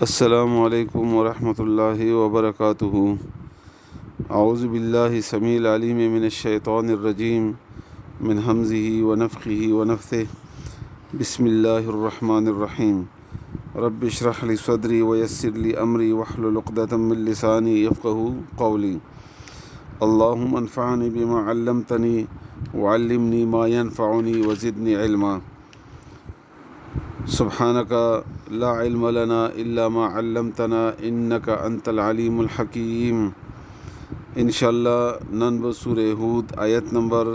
السلام علیکم ورحمة الله وبرکاته. اعوذ بالله السميع العليم من الشیطان الرجیم من همزه ونفخه ونفثه. بسم الله الرحمن الرحیم. رب اشرح لي صدري ويسر لي امري واحلل عقدة من لساني يفقهوا قولي. اللهم انفعني بما علمتني وعلمني ما ينفعني وزدني علما. سبحانك لا علم لنا الا ما علمتنا انك انت العليم الحكيم. ان شاء الله نن به سوره هود آیت نمبر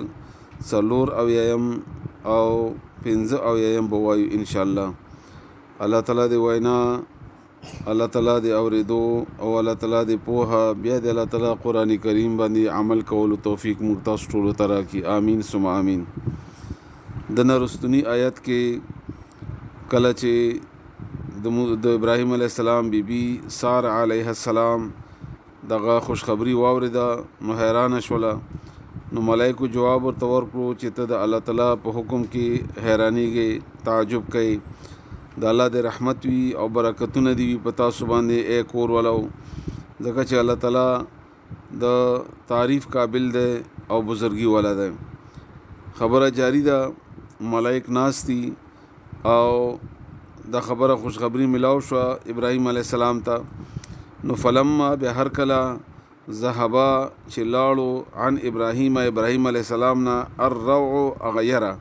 74 او 75 به وایو ان شاء الله. الله تعالی دې وینا، الله تعالی دې اورېدو او الله تعالی دې پوهه، بیا دې الله تعالی قرآن کریم باندې عمل کولو توفیق موږ تاسو ټولو ته راکړي. آمین ثم آمین. د نرستونی آیت کې کله چې د ابراهیم علیه السلام بیبي ساره علیه السلام دغه خوشخبری واورېده نو حیرانه شوله. نو ملایکو جواب ورته ورکړو چې ته د الله تعالی په حکم کې حیرانیږې، تعجب کوې. د الله د رحمت وي او برکتونه دي وي په تاسو باندې ای کور ولو، ځکه چې الله تعالی د تعریف قابل دی او بزرګي والا دی. خبره جاری ده، ملایک ناست دي او دا خبره خوشخبری ملاو شوه ابراهیم علیه السلام ته. نو فلما به هر کله ذهبا چې لاړو عن ابراهیم، ابراهیم علیه السلام نه الروع هغه یره،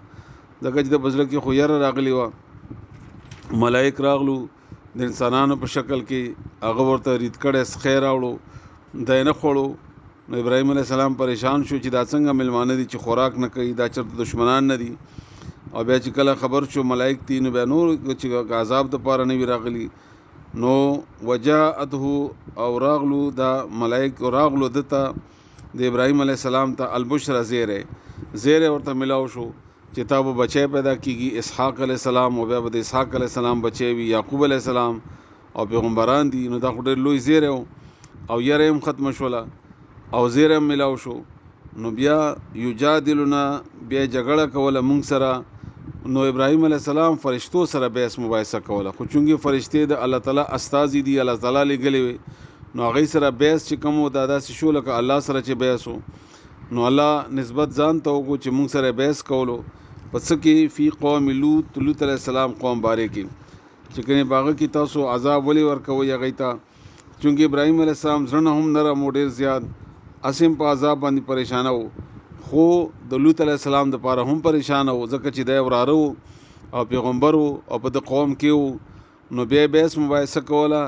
ځکه چې د په زړه کې خو یره راغلې وه. ملایک راغلو د انسانانو په شکل کې، هغه ورته رید کړی سخی راوړو، دی نه خوړو. نو ابراهیم علیه السلام پریشان شو چې دا څنګه مېلمانه دي چې خوراک نه کوي، دا چېرته دښمنان نه دي. او بیا چې کله خبر شو ملایک دي، نو بیا نور چې عذاب دپاره نه وي راغلي. نو وجاءته او راغلو دا ملایک راغلو ده ته د ابراهیم علیه السلام ته البشرا زیری، زیری ورته ملاو شو چې تا به بچی پیدا کیږي اسحاق علیه السلام، او بیا به د اسحاق علیه السلام بچی وي یعقوب علیه السلام، او پیغمبران دي. نو دا خو ډېر لوی زیری و او یره هم ختمه شوله او زیری هم ملاو شو. نو بیا یجادلنا، بیا جګړه کوله مونږ سره. نو ابراهیم علیه السلام فرشتو سره بحث مباحثه کوله، خو چونکې فرشتې د الله تعالی استازي دي، الله تعالی لېږلې وې، نو هغوی سره بحث چې کوم و دا داسې شو لکه الله سره چې بحث و. نو الله نسبت ځان ته وکړو چې مونږ سره بحث کولو په څه کې، فی قوم لوط، لوط علیه السلام قوم باره کې، چې کنې په هغه کې تاسو عذاب ولې ورکوئ هغوی ته. چونکې ابراهیم علیه السلام زړه نه هم نرم و، ډېر زیات هسې هم په عذاب باندې پریشانه و، خو د لوط علیه السلام دپاره هم پریشانه و، ځکه چې دی وراره و او پیغمبر و او په ده قوم کې و. نو بیا یې بحث مباحثه کوله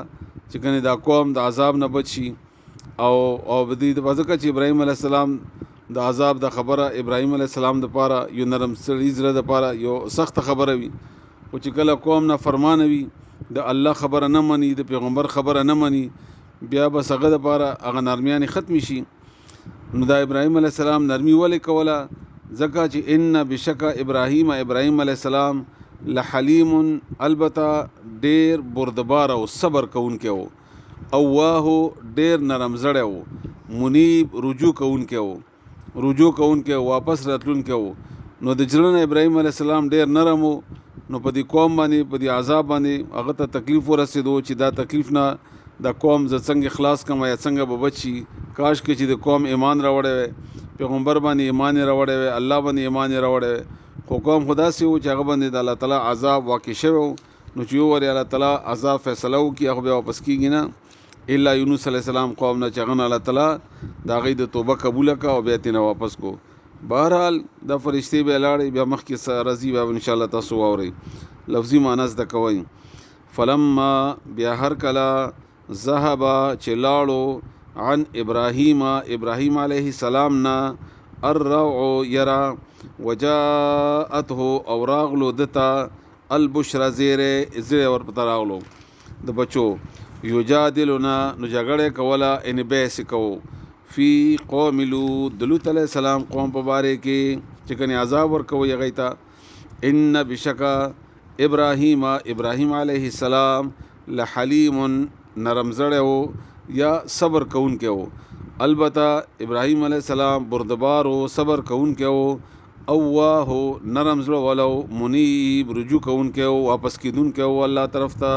چې کنې دا قوم د عذاب نه بچ شي. او په دې ځکه چې ابراهیم علیه السلام د عذاب د خبره ابراهیم علیه السلام دپاره یو نرم سړي زړه دپاره یو سخته خبره وي، خو چې کله قوم نافرمانه وي، د الله خبره نه مني، د پیغمبر خبره نه مني، بیا بس هغه دپاره هغه نرمیانې ختمې شي. نو دا ابراهیم علیه السلام نرمي ولې کوله؟ ځکه چې ان بشکه ابراهیم، ابراهیم علیه السلام لحلیم، البته ډېر بردبار او صبر کوونکی و، اواه ډېر نرم زړی و، منیب رجوع کوونکی و، رجوع کوونکی و، واپس راتلونکی و. نو د زړه نه ابراهیم علیه السلام ډېر نرم و. نو په دې قوم باندې، په دې عذاب باندې هغه ته تکلیف ورسېدو چې دا تکلیف نه دا قوم زه څنګه خلاص کړم یا څنګه به بچ شي. کاش کې چې د قوم ایمان راوړی وی، پیغمبر باندې ایمان یې راوړی وی، الله باندې ایمان یې راوړی وی، خو قوم خو داسې و چې هغه باندې د الله تعالی عذاب واقع شوی و. نو چې یو وارې الله تعالی عذاب فیصله وکړي هغه بیا واپس کېږي نه، الا یونس علیه السلام قوم نه چې هغه نه الله تعالی د هغوی د توبه قبوله کړه او بیا ترې نه واپس کړو. بهرحال دا فرشتې بیا لاړې، بیا مخکې راځي، بیا به انشاءالله تاسو واورئ، لفظي معنی زده کوئ. فلما بیا هر کله ذهب چې لاړو عن ابراهیم، ابراهیم علیه السلام نه الروع یرا، وجاءته او راغلو ده ته البشرا زیری، زیری ورپته راغلو د بچو. یجادلنا نو جګړه یې کوله، یعنې بحث یې کوو فی قوم لوط، د لوط علیه السلام قوم په باره کې چې کنې عذاب ورکوي هغوی ته. ان بشکه ابراهیم، ابراهیم علیه السلام لحلیم نرم زړی و یا صبر کوونکی و. البته ابراهیم علیه السلام بردبار و، صبر کوونکی و، اواه نرم زړه ولو، منیب رجوع کوونکی و، واپس کېدونکی و الله طرف ته.